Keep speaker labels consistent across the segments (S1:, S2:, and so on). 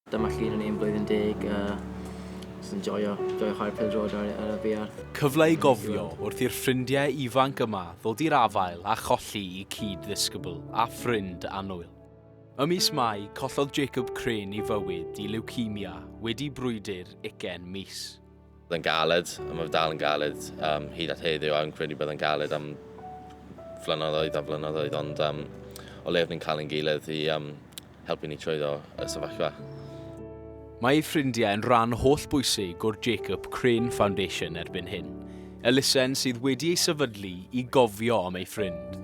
S1: Dyma llun o'n i yn blwyddyn deg, jyst yn joio, joio chwarae pêl-droed ar, ar y buarth.
S2: Cyfle i gofio wrth i'r ffrindiau ifanc yma ddod i'r afael a cholli i cyd-ddisgybl a ffrind annwyl. Ym mis Mai, collodd Jacob Crane ei fywyd i lewcemia wedi brwydr ugain mis.
S3: Bydd yn galed, a mae dal yn galed um, hyd at heddiw, a fi'n credu bydd yn galed am flynyddoedd a flynyddoedd, ond um, o leiaf ni'n cael ein gilydd i um, helpu ni trwyddo y sefyllfa.
S2: Mae ei ffrindiau yn rhan hollbwysig o'r Jacob Crane Foundation erbyn hyn, elusen sydd wedi ei sefydlu i gofio am ei ffrind.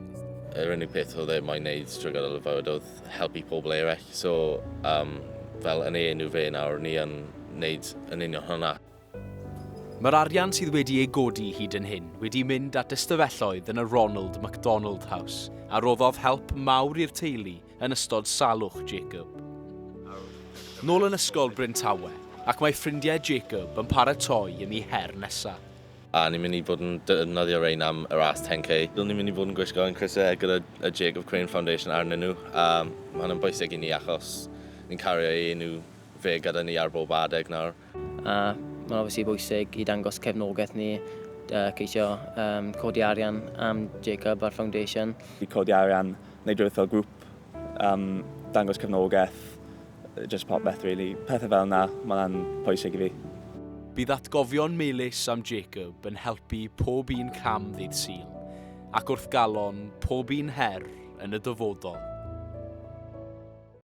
S3: Yr unig peth oedd e moyn wneud trwy gydol y fywyd oedd helpu pobl eraill, so um, fel yn ei enw fe nawr, ni yn wneud yn union hwnna.
S2: Mae'r arian sydd wedi ei godi hyd yn hyn wedi mynd at ystafelloedd yn y Ronald McDonald House, a roddodd help mawr i'r teulu yn ystod salwch Jacob. Nôl yn ysgol Bryn Tawe, ac mae ffrindiau Jacob yn paratoi am eu her nesaf.
S3: A ni'n mynd i fod yn defnyddio rhein am y ras 10K. Ni'n mynd i fod yn gwisgo ein crysau gyda y Jacob Crane Foundation arnyn nhw. A mae hwnna'n bwysig i ni achos ni'n cario ei enw fe gyda ni ar bob adeg nawr.
S1: A mae'n obviously bwysig i dangos cefnogaeth ni, ceisio um, codi arian am Jacob a'r foundation.
S4: I codi arian, wneud rhywbeth fel grŵp, um, dangos cefnogaeth, just popeth really. Pethau fel yna, mae'n pwysig i fi.
S2: Bydd atgofion melys am Jacob yn helpu pob un cam ddydd Sul, ac wrth galon pob un her yn y dyfodol.